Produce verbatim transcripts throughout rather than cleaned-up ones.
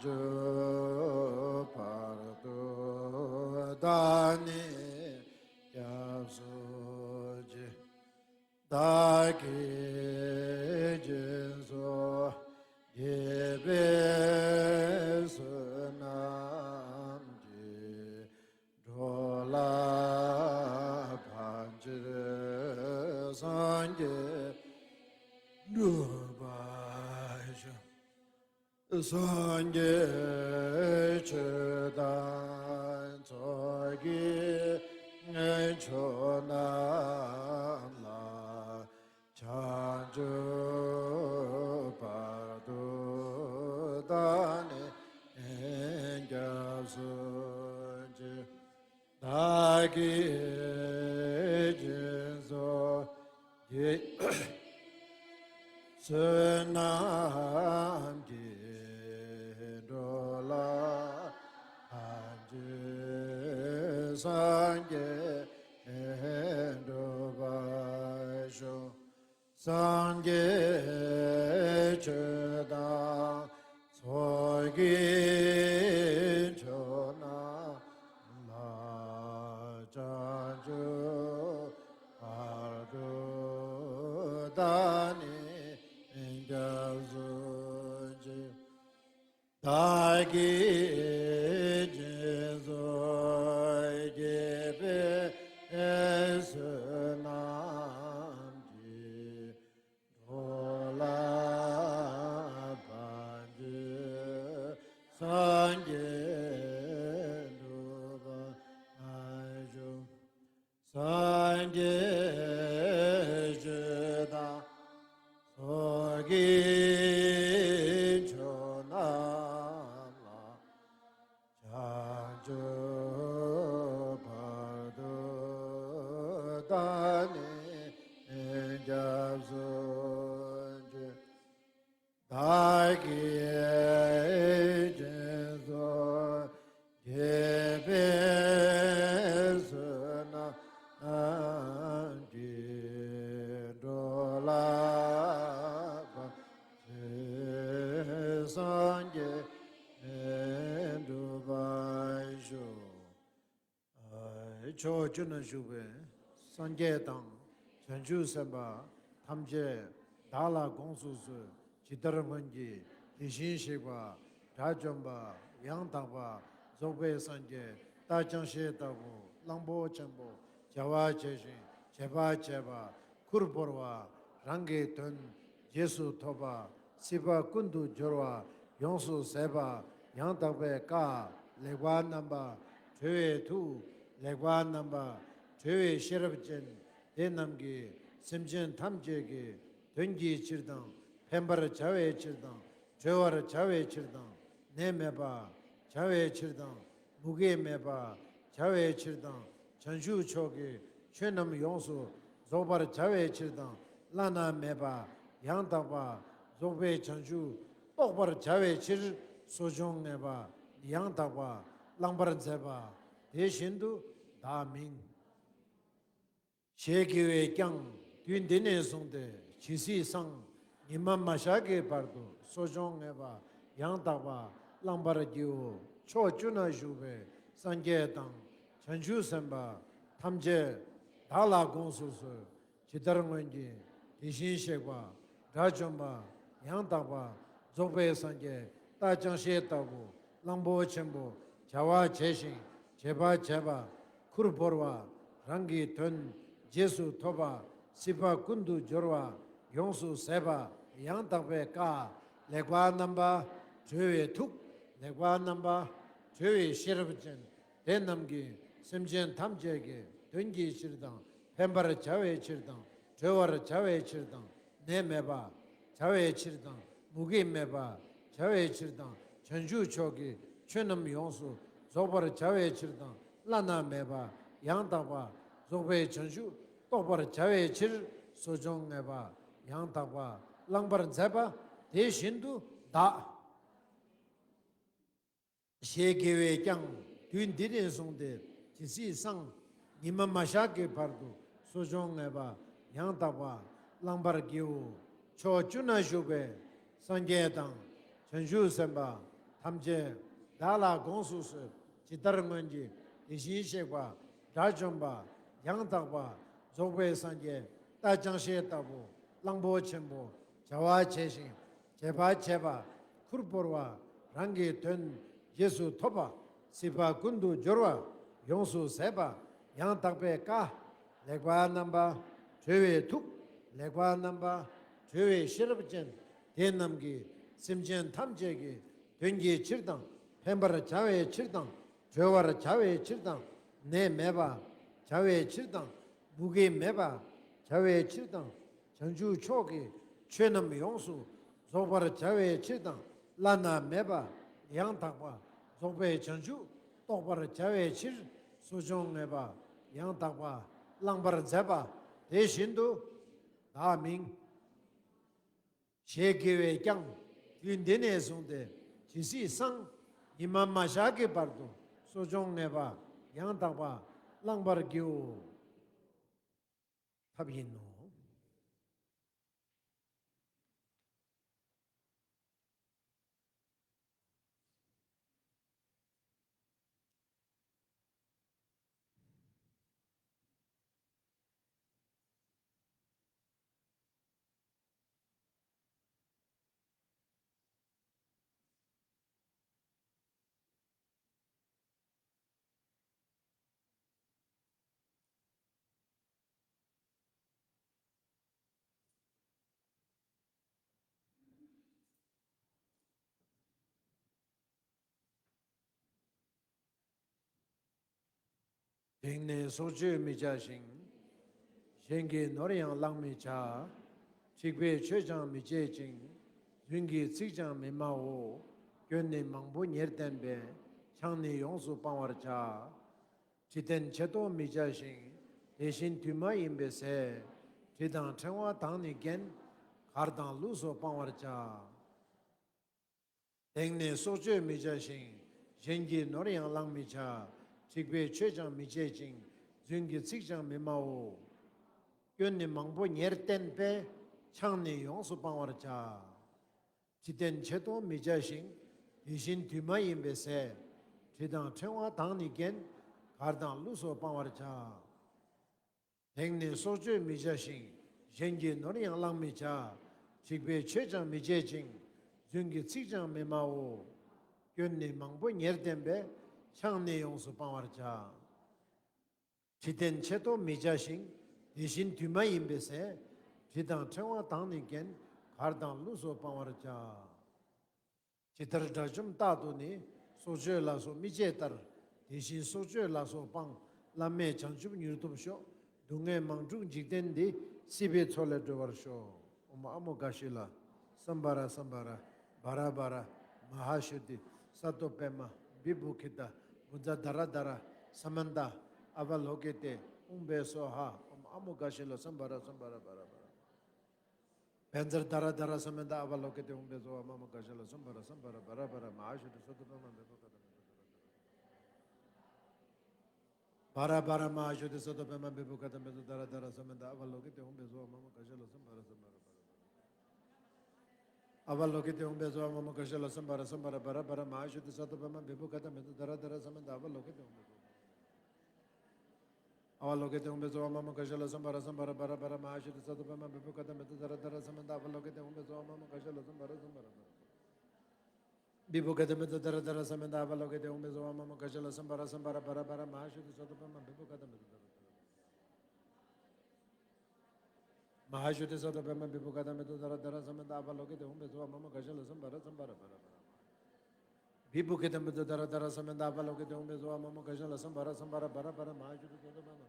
བར་དུ་བདག་ནི་སྐྱབས་སུ་མཆི། བདག་གིས་སྦྱིན་སོགས་བགྱིས་པའི་བསོད་ནམས་ཀྱིས། འགྲོ་ལ་ཕན་ཕྱིར་སངས་རྒྱས་འགྲུབ་པར་ཤོག། སངས་རྒྱས་ཆོས་དང་ཚོགས་ཀྱི་མཆོག་རྣམས་ལ། བྱང་ཆུབ་བར་དུ་བདག་ནི་སྐྱབས་སུ་མཆི། བདག་གིས་སྦྱིན་སོགས་བགྱིས་བསོད་ནམས་ཀྱིས། འགྲོ་ལ་ཕན་ཕྱིར་སངས་རྒྱས་འགྲུབ་པར་ཤོག། སངས་རྒྱས་ཆོས་དང་ཚོགས་ཀྱི་མཆོག་རྣམས་ལ། བྱང་ཆུབ་བར་དུ་བདག་ནི་སྐྱབས་སུ་མཆི། བདག་གིས་སྦྱིན་སོགས་བགྱིས་པའི་བསོད་ནམས་ཀྱིས། འགྲོ་ལ་ཕན་ཕྱིར་སངས་རྒྱས་འགྲུབ་པར་ཤོག། སངས་རྒྱས་ཆོས་དང་ཚོགས་ཀྱི་མཆོག་རྣམས་ལ། བྱང་ཆུབ་བར་དུ་བདག་ནི་སྐྱབས་སུ་མཆི། བདག་གིས་སྦྱིན་སོགས་བགྱིས་པའི་བསོད་ནམས་ཀྱིས། འགྲོ་ལ་ཕན་ཕྱིར་སངས་རྒྱས་འགྲུབ་པར་ཤོག། ཕྱོགས་བཅུ་ན་བཞུགས་པའི་སངས་རྒྱས་དང་བྱང་ཆུབ་སེམས་དཔའ་ཐམས་ཅད་བདག་ལ་དགོངས་སུ་གསོལ། ཇི་ལྟར་སྔོན་གྱི་དེ་བཞིན་གཤེགས་པ་དགྲ་བཅོམ་པ་ཡང་དག་པ་རྫོགས་པའི་སངས་རྒྱས་རྟ་ཅང་ཤེས་ལྟ་བུ་གླང་པོ་ཆེན་པོ་བྱ་བ་བྱས་ཤིང་བྱེད་པ་བྱས་པ་ཁུར་བོར་བ་རང་གི་དོན་རྗེས་སུ་ཐོབ་པ་སྲིད་པ་ཀུན་ཏུ་སྦྱོར་བ་ཡོངས་སུ་ཟད་པ་ཡང་དག་པའི་བཀའ་ལེགས་པར་རྣམ་པར་གྲོལ་བའི་ཐུགས་ལེགས་པར་རྣམ་པར་གྲོལ་བའི་ཤེས་རབ་ཅན། དེ་རྣམས་ཀྱིས་སེམས་ཅན་ཐམས་ཅད་ཀྱི་དོན་གྱི་ཕྱིར་དང་། ཕན་པར་བྱ་བའི་ཕྱིར་དང་། གྲོལ་བར་བྱ་བའི་ཕྱིར་དང་། ནད་མེད་པར་བྱ་བའི་ཕྱིར་དང་། མུ་གེ་མེད་པར་བྱ་བའི་ཕྱིར་དང་། བྱང་ཆུབ་མཆོག་གི་ཆོས་རྣམས་ཡོངས་སུ་རྫོགས་པར་བྱ་བའི་ཕྱིར་དང་། བླ་ན་མེད་པ་ཡང་དག་པ་རྫོགས་པའི་བྱང་ཆུབ་རྟོགས་པར་བྱ་བའི་ཕྱིར་གསོ་སྦྱོང་ངེས་པ་ཡང་དག་པ་བླང་བར་མཛད་པ། དེ་བཞིན་དུ་བདག་མིང་། ཞེས་དགེ་བས་ཀྱང་དུས་འདི་ནས་བཟུང་སྟེ་ཇི་སྲིད་སང་ཉི་མ་མ་ཤར་གྱི་བར་དུ་གསོ་སྦྱོང་ངེས་པ་ཡང་དག་པ་བླང་བར་བགྱིའོ། ཕྱོགས་བཅུ་ན་བཞུགས་པའི་སངས་རྒྱས་དང་བྱང་ཆུབ་སེམས་དཔའ་ཐམས་ཅད་བདག་ལ་དགོངས་སུ་གསོལ། ཇི་ལྟར་སྔོན་གྱི་དེ་བཞིན་གཤེགས་པ་དགྲ་བཅོམ་པ་ཡང་དག་པ་རྫོགས་པའི་སངས་རྒྱས་རྟ་ཅང་ཤེས་ལྟ་བུ་གླང་པོ་ཆེན་པོ་བྱ་བ་བྱས་ཤིང་བྱེད་པ་བྱས་པ་ཁུར་བོར་བ་རང་གི་དོན་རྗེས་སུ་ཐོབ་པ་སྲིད་པ་ཀུན་ཏུ་སྦྱོར་བ་ཡོངས་སུ་ཟད་པ་ཡང་དག་པའི་བཀའ་ལེགས་པར་རྣམ་པར་གྲོལ་བའི་ཐུགས་ལེགས་པར་རྣམ་པར་གྲོལ་བའི་ཤེས་རབ་ཅན། དེ་རྣམས་ཀྱིས་སེམས་ཅན་ཐམས་ཅད་ཀྱི་དོན་གྱི་ཕྱིར་དང་། ཕན་པར་བྱ་བའི་ཕྱིར་དང་། གྲོལ་བར་བྱ་བའི་ཕྱིར་དང་། ནད་མེད་པར་བྱ་བའི་ཕྱིར་དང་། མུ་གེ་མེད་པར་བྱ་བའི་ཕྱིར་དང་། བྱང་ཆུབ་མཆོག་གི་ཆོས་རྣམས་ཡོངས་སུ་རྫོགས་པར་བྱ་བའི་ཕྱིར་དང་། བླ་ན་མེད་པ་ཡང་དག་པ་རྫོགས་པའི་བྱང་ཆུབ་རྟོགས་པར་བྱ་བའི་ཕྱིར་གསོ་སྦྱོང་ངེས་པ་ཡང་དག་པ་བླང་བར་མཛད་པ། དེ་བཞིན་དུ་བདག་ཞེས་དགེ་བས་ཀྱང་དུས་འདི་ནས་བཟུང་སྟེ་ཇི་སྲིད་སང་ཉི་མ་མ་ཤར་གྱི་བར་དུ་གསོ་སྦྱོང་ངེས་པ་ཡང་དག་པ་བླང་བར་བགྱིའོ། ཕྱོགས་བཅུ་ན་བཞུགས་པའི་སངས་རྒྱས་དང་བྱང་ཆུབ་སེམས་དཔའ་ ཐམས་ཅད་བདག་ལ་དགོངས་སུ་གསོལ། ཇི་ལྟར་སྔོན་གྱི་དེ་བཞིན་གཤེགས་པ་དགྲ་བཅོམ་པ་ཡང་དག་པ་རྫོགས་པའི་སངས་རྒྱས་རྟ་ཅང་ཤེས་ལྟ་བུ་གླང་པོ་ཆེན་པོ་བྱ་བ་བྱས་ཤིང་བྱེད་པ་བྱས་པ་ཁུར་བོར་བ་རང་གི་དོན་རྗེས་སུ་ཐོབ་པ་སྲིད་པ་ཀུན་ཏུ་སྦྱོར་བ་ཡོངས་སུ་ཟད་པ་ཡང་དག་པའི་བཀའ། ལེགས་པར་རྣམ་པར་གྲོལ་བའི་ཐུགས། ལེགས་པར་རྣམ་པར་གྲོལ་བའི་ཤེས་རབ་ཅན། དེ་རྣམས་ཀྱིས་སེམས་ཅན་ཐམས་ཅད་ཀྱི་དོན་གྱི་ཕྱིར་དང་། ཕན་པར་བྱ་བའི་ཕྱིར་དང་། གྲོལ་བར་བྱ་བའི་ཕྱིར་དང་། ནད་མེད་པར་བྱ་བའི་ཕྱིར་དང་། མུ་གེ་མེད་པར་བྱ་བའི་ཕྱིར་དང་། བྱང་ཆུབ་མཆོག་གི་ཆོས་རྣམས་ཡོངས་སུ་རྫོགས་པར་བྱ་བའི་ཕྱིར་དང་། བླ་ན་མེད་པ་ཡང་དག་པ་རྫོགས་པའི་བྱང་ཆུབ་རྟོགས་པར་བྱ་བའི་ཕྱིར། གསོ་སྦྱོང་ངེས་པ་ཡང་དག་པ་བླང་བར་མཛད་པ། དེ་བཞིན་དུ་བདག་མིང་ཞེས་བགྱི་བས་ཀྱང་དུས་འདི་ནས་བཟུང་སྟེ་ཇི་སྲིད་སང་ཉི་མ་མ་ཤར་གྱི་བར་དུ་གསོ་སྦྱོང་ངེས་པ་ཡང་དག་པ་བླང་བར་བགྱིའོ། ཐབས་ཡིན་ནོ། དེང་ནས་སྲོག་གཅོད་མི་བྱ་ཞིང་། གཞན་གྱི་ནོར་ཡང་བླང་མི་བྱ། འཁྲིག་པའི་ཆོས་ཀྱང་མི་བྱེད་ཅིང་། རྫུན་གྱི་ཚིག་ཀྱང་མི་སྨྲའོ། སྐྱོན་ནི་མང་པོ་ཉེར་བསྟན་པས། ཆང་ནི་ཡོངས་སུ་སྤང་བར་བྱ། དྲི་ལྡན་ཆེ་མཐོང་མི་བྱ་ཞིང་། དེ་བཞིན་དུས་མ་ཡིན་པའི་ཟས། དྲི་དང་ཕྲེང་བ་དང་ནི་རྒྱན། གར་དང་ལུས་སོགས་སྤང་བར་བྱ། དེང་ནས་སྲོག་གཅོད་མི་བྱ་ཞིང་། གཞན་གྱི་ནོར་ཡང་བླང་མི་བྱ། འཁྲིག་པའི་ཆོས་ཀྱང་མི་བྱེད་ཅིང་། རྫུན་གྱི་ཚིག་ཀྱང་མི་སྨྲའོ། སྐྱོན་ནི་མང་པོ་ཉེར་བསྟན་པས། ཆང་ནི་ཡོངས་སུ་སྤང་བར་བྱ། དྲི་ལྡན་ཆེ་མཐོང་མི་བྱ་ཞིང་། དེ་བཞིན་དུས་མ་ཡིན་པའི་ཟས། དྲི་དང་ཕྲེང་བ་དང་ནི་རྒྱན། གར་དང་ལུས་སོགས་སྤང་བར་བྱ། དེང་ནས་སྲོག་གཅོད་མི་བྱ་ཞིང་། གཞན་གྱི་ནོར་ཡང་བླང་མི་བྱ། འཁྲིག་པའི་ཆོས་ཀྱང་མི་བྱེད་ཅིང་། རྫུན་གྱི་ཚིག་ཀྱང་མི་སྨྲའོ། སྐྱོན་ནི་མང་པོ་ཉེར་བསྟན་པས། ཆང་ནི་ཡོངས་སུ་སྤང་བར་བྱ། དྲི་ལྡན་ཆེ་མཐོང་མི་བྱ་ཞིང་། དེ་བཞིན་དུས་མ་ཡིན་པའི་ཟས། དྲི་དང་ཕྲེང་བ་དང་ནི་རྒྱན། གར་དང་ལུས་སོགས་སྤང་བར་བྱ། ཇི་ལྟར་དགྲ་བཅོམ་རྟག་ཏུ་ནི། སྲོག་གཅོད་ལ་སོགས་མི་བྱེད་ལྟར། དེ་བཞིན་སྲོག་གཅོད་ལ་སོགས་སྤང་། བླ་མེད་བྱང་ཆུབ་མྱུར་ཐོབ་ཤོག། སྡུག་བསྔལ་མང་དྲུག་འཇིག་རྟེན་འདི། སྲིད་པའི་མཚོ་ལས་སྒྲོལ་བར་ཤོག། ཨོཾ་ཨ་མོ་ག་ཤི་ལ། སམྦྷ་ར་སམྦྷ་ར། བྷ་ར་བྷ་ར། མ་ཧཱ་ཤོ་ཏི། སཏྭ་པདྨ། བི་བྷུ་ཁི་ཏ། བྷུ་ཛ་དྷ་ར་དྷ་ར། སྨན་ཏ། ཨ་བ་ལོ་ཀི་ཏེ། ཨུཾ་བྷེ་སྭཱ་ཧཱ། ཨོཾ་ཨ་མོ་ག་ཤི་ལ། སམྦྷ་ར་སམྦྷ་ར། བྷ་ར་བྷ་ར། བཛྲ་དྷ་ར་དྷ་ར་སྨན་ཏ། ཨ་བ་ལོ་ཀི་ཏེ། ཨུཾ་བྷེ་སྭཱ་ཧཱ། མ་མོ་ག་ཤི་ལ། སམྦྷ་ར་སམྦྷ་ར། བྷ་ར་བྷ་ར། མ་ཧཱ་ཤོ་ཏི། སཏྭ་པདྨ། བི་བྷུ་ཁི་ཏ། བྷུ་ཛ་དྷ་ར་དྷ་ར། བྷ་ར་བྷ་ར། མ་ཧཱ་ཤོ་ཏི། སཏྭ་པདྨ། བི་བྷུ་ཁི་ཏ། བཛྲ་དྷ་ར་དྷ་ར་སྨན་ཏ། ཨ་བ་ལོ་ཀི་ཏེ། ཨུཾ་བྷེ་སྭཱ་ཧཱ། མ་མོ་ག་ཤི་ལ། སམྦྷ་ར་སམྦྷ་ར། བྷ་ར་བྷ་ར། ཨ་བ་ལོ་ཀི་ཏེ། ཨུཾ་བྷེ་སྭཱ་ཧཱ། མ་མོ་ག་ཤི་ལ། སམྦྷ་ར་སམྦྷ་ར། བྷ་ར་བྷ་ར། མ་ཧཱ་ཤོ་ཏི། སཏྭ་པདྨ། བི་བྷུ་ཁི་ཏ། བཛྲ་དྷ་ར་དྷ་ར་སྨན་ཏ། ཨ་བ་ལོ་ཀི་ཏེ། ཨུཾ་བྷེ་སྭཱ་ཧཱ། ཨ་བ་ལོ་ཀི་ཏེ། ཨུཾ་བྷེ་སྭཱ་ཧཱ། མ་མོ་ག་ཤི་ལ། སམྦྷ་ར་སམྦྷ་ར། བྷ་ར་བྷ་ར། མ་ཧཱ་ཤོ་ཏི། སཏྭ་པདྨ། བི་བྷུ་ཁི་ཏ། བཛྲ་དྷ་ར་དྷ་ར་སྨན་ཏ། ཨ་བ་ལོ་ཀི་ཏེ། ཨུཾ་བྷེ་སྭཱ་ཧཱ། མ་མོ་ག་ཤི་ལ། སམྦྷ་ར་སམྦྷ་ར། བྷ་ར་བྷ་ར། བི་བྷུ་ཁི་ཏ། བཛྲ་དྷ་ར་དྷ་ར་སྨན་ཏ། ཨ་བ་ལོ་ཀི་ཏེ། ཨུཾ་བྷེ་སྭཱ་ཧཱ། མ་མོ་ག་ཤི་ལ། སམྦྷ་ར་སམྦྷ་ར། བྷ་ར་བྷ་ར། མ་ཧཱ་ཤོ་ཏི། སཏྭ་པདྨ། བི་བྷུ་ཁི་ཏ། བཛྲ་དྷ་ར་དྷ་ར། མ་ཧཱ་ཤོ་ཏི། སཏྭ་པདྨ། བི་བྷུ་ཁི་ཏ། བཛྲ་དྷ་ར་དྷ་ར་སྨན་ཏ། ཨ་བ་ལོ་ཀི་ཏེ། ཨུཾ་བྷེ་སྭཱ་ཧཱ། མ་མོ་ག་ཤི་ལ། སམྦྷ་ར་སམྦྷ་ར། བྷ་ར་བྷ་ར། བི་བྷུ་ཁི་ཏ། བཛྲ་དྷ་ར་དྷ་ར་སྨན་ཏ། ཨ་བ་ལོ་ཀི་ཏེ། ཨུཾ་བྷེ་སྭཱ་ཧཱ། མ་མོ་ག་ཤི་ལ། སམྦྷ་ར་སམྦྷ་ར། བྷ་ར་བྷ་ར། མ་ཧཱ་ཤོ་ཏི། སཏྭ་པདྨ།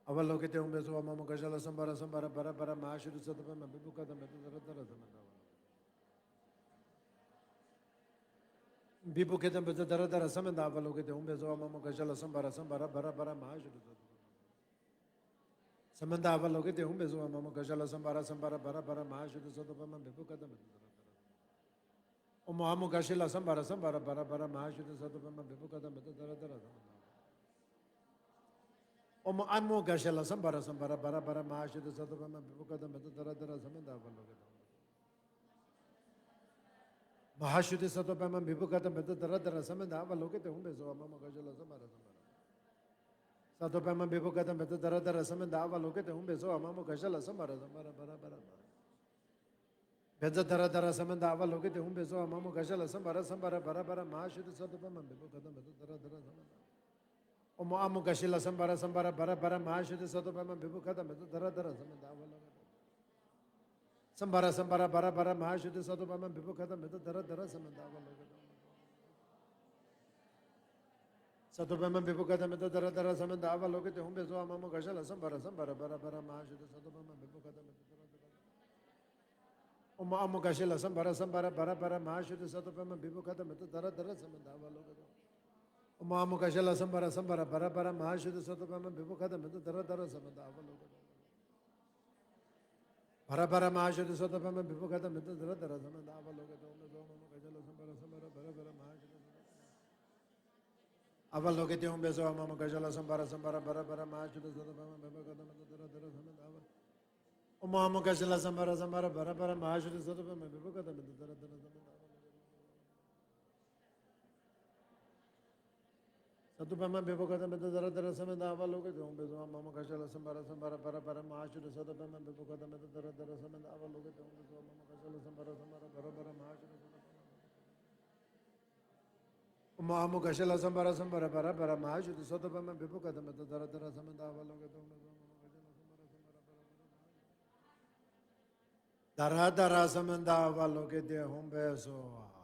ཨ་བ་ལོ་ཀི་ཏེ། ཨུཾ་བྷེ་སྭཱ་ཧཱ། མ་མོ་ག་ཤི་ལ། སམྦྷ་ར་སམྦྷ་ར། བྷ་ར་བྷ་ར། མ་ཧཱ་ཤོ་ཏི། སཏྭ་པདྨ། བི་བྷུ་ཁི་ཏ། བཛྲ་དྷ་ར་དྷ་ར་སྨན་ཏ། ཨ་བ་ལོ་ཀི་ཏེ། བི་བྷུ་ཁི་ཏ། བཛྲ་དྷ་ར་དྷ་ར་སྨན་ཏ། ཨ་བ་ལོ་ཀི་ཏེ། ཨུཾ་བྷེ་སྭཱ་ཧཱ། མ་མོ་ག་ཤི་ལ། སམྦྷ་ར་སམྦྷ་ར། བྷ་ར་བྷ་ར། མ་ཧཱ་ཤོ་ཏི། སཏྭ་པདྨ། སྨན་ཏ། ཨ་བ་ལོ་ཀི་ཏེ། ཨུཾ་བྷེ་སྭཱ་ཧཱ། མ་མོ་ག་ཤི་ལ། སམྦྷ་ར་སམྦྷ་ར། བྷ་ར་བྷ་ར། མ་ཧཱ་ཤོ་ཏི། སཏྭ་པདྨ། བི་བྷུ་ཁི་ཏ། བཛྲ་དྷ་ར་དྷ་ར། ཨོཾ་ཨ་མོ་ག་ཤི་ལ། སམྦྷ་ར་སམྦྷ་ར། བྷ་ར་བྷ་ར། མ་ཧཱ་ཤོ་ཏི། སཏྭ་པདྨ། བི་བྷུ་ཁི་ཏ། བཛྲ་དྷ་ར་དྷ་ར། ཨོཾ་ཨ་མོ་ག་ཤི་ལ། སམྦྷ་ར་སམྦྷ་ར། བྷ་ར་བྷ་ར། མ་ཧཱ་ཤོ་ཏི། སཏྭ་པདྨ། བི་བྷུ་ཁི་ཏ། བཛྲ་དྷ་ར་དྷ་ར། སྨན་ཏ། ཨ་བ་ལོ་ཀི་ཏེ། མ་ཧཱ་ཤུདྡྷི་སཏྭ་པདྨ་བི་བྷུ་ཀ་ཏ་མི་ཏ་དྷ་ར་དྷ་ར་སྨན་ཏ་ཨ་བ་ལོ་ཀི་ཏེ་ཧཱུྃ་བྷེ་སྭཱ་ཧཱ། མ་མོ་ག་ཤི་ལ་སཾ་བྷ་ར་སཾ་བྷ་ར། སཏྭ་པདྨ་བི་བྷུ་ཀ་ཏ་མི་ཏ་དྷ་ར་དྷ་ར་སྨན་ཏ་ཨ་བ་ལོ་ཀི་ཏེ་ཧཱུྃ་བྷེ་སྭཱ་ཧཱ། མ་མོ་ག་ཤི་ལ་སཾ་བྷ་ར་སཾ་བྷ་ར་བྷ་ར་བྷ་ར་མ། བྷེ་ཛ་དྷ་ར་དྷ་ར་སྨན་ཏ་ཨ་བ་ལོ་ཀི་ཏེ་ཧཱུྃ་བྷེ་སྭཱ་ཧཱ། མ་མོ་ག་ཤི་ལ་སཾ་བྷ་ར་སཾ་བྷ་ར་བྷ་ར་བྷ་ར། མ་ཧཱ་ཤུདྡྷི་སཏྭ་པདྨ་བི་བྷུ་ཀ་ཏ་མི་ཏ་དྷ་ར་དྷ་ར་སྨན་ཏ། ཨོཾ་ཨ་མོ་ག་ཤི་ལ་སཾ་བྷ་ར་སཾ་བྷ་ར་བྷ་ར་བྷ་ར། མ་ཧཱ་ཤུདྡྷི་སཏྭ་པདྨ་བི་བྷུ་ཀ་ཏ་མི་ཏ་དྷ་ར་དྷ་ར་སྨན་ཏ་ཨ་བ་ལོ་ཀི་ཏེ། སཾ་བྷ་ར་སཾ་བྷ་ར་བྷ་ར་བྷ་ར། མ་ཧཱ་ཤུདྡྷི་སཏྭ་པདྨ་བི་བྷུ་ཀ་ཏ་མི་ཏ་དྷ་ར་དྷ་ར་སྨན་ཏ་ཨ་བ་ལོ་ཀི་ཏེ། སཏྭ་པདྨ་བི་བྷུ་ཀ་ཏ་མི་ཏ་དྷ་ར་དྷ་ར་སྨན་ཏ་ཨ་བ་ལོ་ཀི་ཏེ་ཧཱུྃ་བྷེ་སྭཱ་ཧཱ། མ་མོ་ག་ཤི་ལ་སཾ་བྷ་ར་སཾ་བྷ་ར་བྷ་ར་བྷ་ར། མ་ཧཱ་ཤུདྡྷི་སཏྭ་པདྨ་བི་བྷུ་ཀ་ཏ་མི་ཏ་དྷ་ར་དྷ་ར། ཨོཾ་ཨ་མོ་ག་ཤི་ལ་སཾ་བྷ་ར་སཾ་བྷ་ར་བྷ་ར་བྷ་ར། མ་ཧཱ་ཤུདྡྷི་སཏྭ་པདྨ་བི་བྷུ་ཀ་ཏ་མི་ཏ་དྷ་ར་དྷ་ར་སྨན་ཏ་ཨ་བ་ལོ་ཀི་ཏེ། ཨོཾ་ཨ་མོ་ག་ཤི་ལ་སཾ་བྷ་ར་སཾ་བྷ་ར་བྷ་ར་བྷ་ར། མ་ཧཱ་ཤུདྡྷི་སཏྭ་པདྨ་བི་བྷུ་ཀ་ཏ་མི་ཏ་དྷ་ར་དྷ་ར་སྨན་ཏ་ཨ་བ་ལོ་ཀི་ཏེ། བྷ་ར་བྷ་ར། མ་ཧཱ་ཤུདྡྷི་སཏྭ་པདྨ་བི་བྷུ་ཀ་ཏ་མི་ཏ་དྷ་ར་དྷ་ར་སྨན་ཏ་ཨ་བ་ལོ་ཀི་ཏེ། ཨོཾ་བྷེ་སྭཱ་ཧཱ། མ་མོ་ག་ཤི་ལ་སཾ་བྷ་ར་སཾ་བྷ་ར་བྷ་ར་བྷ་ར། མ་ཧཱ་ཤུདྡྷི་སཏྭ་པདྨ་ཨ་བ་ལོ་ཀི་ཏེ་ཧཱུྃ་བྷེ་སྭཱ་ཧཱ། མ་མོ་ག་ཤི་ལ་སཾ་བྷ་ར་སཾ་བྷ་ར་བྷ་ར་བྷ་ར། མ་ཧཱ་ཤུདྡྷི་སཏྭ་པདྨ་བི་བྷུ་ཀ་ཏ་མི་ཏ་དྷ་ར་དྷ་ར་སྨན་ཏ་ཨ་བ། ཨོཾ་ཨ་མོ་ག་ཤི་ལ་སཾ་བྷ་ར་སཾ་བྷ་ར་བྷ་ར་བྷ་ར། མ་ཧཱ་ཤུདྡྷི་སཏྭ་པདྨ་བི་བྷུ་ཀ་ཏ་མི་ཏ་དྷ་ར་དྷ་ར་སྨན་ཏ་ཨ་བ་ལོ་ཀི་ཏེ། སཏྭ་པདྨ་བི་བྷུ་ཀ་ཏ་མི་ཏ་དྷ་ར་དྷ་ར་སྨན་ཏ་ཨ་བ་ལོ་ཀི་ཏེ་ཧཱུྃ་བྷེ་སྭཱ་ཧཱ། མ་མོ་ག་ཤི་ལ་སཾ་བྷ་ར་སཾ་བྷ་ར་བྷ་ར་བྷ་ར། མ་ཧཱ་ཤུདྡྷི་སཏྭ་པདྨ་བི་བྷུ་ཀ་ཏ་མི་ཏ་དྷ་ར་དྷ་ར་སྨན་ཏ་ཨ་བ་ལོ་ཀི་ཏེ་ཧཱུྃ་བྷེ་སྭཱ་ཧཱ། མ་མོ་ག་ཤི་ལ་སཾ་བྷ་ར་སཾ་བྷ་ར་བྷ་ར་བྷ་ར། མ་ཧཱ་ཤུདྡྷི་སཏྭ་པདྨ། ཨོཾ་ཨ་མོ་ག་ཤི་ལ་སཾ་བྷ་ར་སཾ་བྷ་ར་བྷ་ར་བྷ་ར། མ་ཧཱ་ཤུདྡྷི་སཏྭ་པདྨ་བི་བྷུ་ཀ་ཏ་མི་ཏ་དྷ་ར་དྷ་ར་སྨན་ཏ་ཨ་བ་ལོ་ཀི་ཏེ་ཧཱུྃ་བྷེ་སྭཱ་ཧཱ། མ་མོ་ག་ཤི་ལ་སཾ་བྷ་ར་སཾ་བྷ་ར་བྷ་ར་བྷ་ར། དྷ་ར་དྷ་ར་སྨན་ཏ་ཨ་བ་ལོ་ཀི་ཏེ་ཧཱུྃ་བྷེ་སྭཱ་ཧཱ།